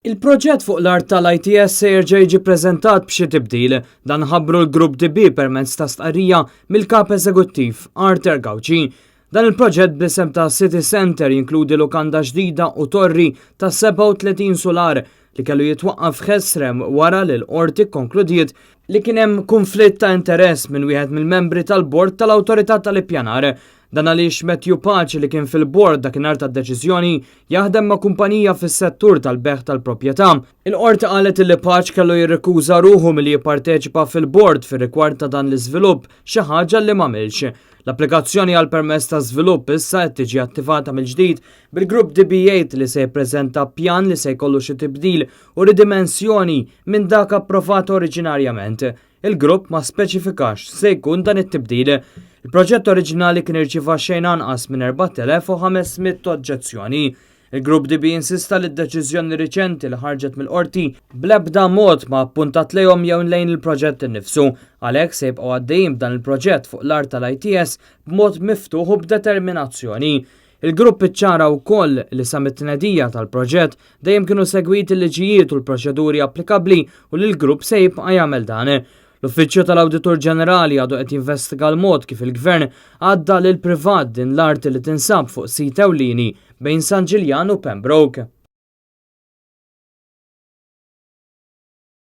Il-proġett fuq l-art tal-ITS se jerġa' jiġi ppreżentat b'xi tibdil. Dan ħabbru l-Grupp DB permezz ta' stqarrija mill-Kap Eżekuttiv, Arthur Gauci. Dan il-proġett bl-isem ta' City Centre jinkludi lukanda ġdida u torri ta' 37 sular li kellu jitwaqqaf ħesrem wara li l-Qorti kkonkludiet li kien hemm kunflitt ta' interess minn wieħed mill-membri tal-Bord tal-Awtorità tal-Ippjanar. Dan għaliex Matthew Pace li kien fil-bord dakinhar tad-deċiżjoni jaħdem ma' kumpanija fis-settur tal-bejgħ tal-proprjetà. Il-Qorti qalet li Pace kellu jirrikuża ruħu milli jipparteċipa fil-bord fir-rigward ta' dan l-iżvilupp, xi ħaġa li m'għamilx. L-applikazzjoni għal permess ta' żvilupp issa qed tiġi attivata mill-ġdid bil-grupp DB jgħid li se jippreżenta pjan li se jkollu xi tibdil u ridimensjoni minn dak approvat oriġinarjament. Il-grupp ma speċifikax se jkun dan it-tibdil. Il-proġett oriġinali kien irċieva xejn anqas minn 4,500 oġġezzjoni. Il-grupp DB insista li d-deċiżjoni riċenti li ħarġet mill-qorti bl-ebda mod ma appuntat lejhom jew lejn il-proġett innifsu. Għalhekk se jibqgħu għaddejjin b'dan il-proġett fuq l-art tal-ITS b'mod miftuħ u b'determinazzjoni. Il-grupp iċċara wkoll li sa mit-tnedija tal-proġett dejjem kienu segwiti l-liġijiet u l-proċeduri applikabbli u li l-grupp se jibqa' jagħmel dan. L-Uffiċċju tal-Awditur Ġenerali għadu qed jinvestiga l-mod kif il-Gvern għadda lil privat din l-art li tinsab fuq sit ewlieni bejn San Ġiljan u Pembroke.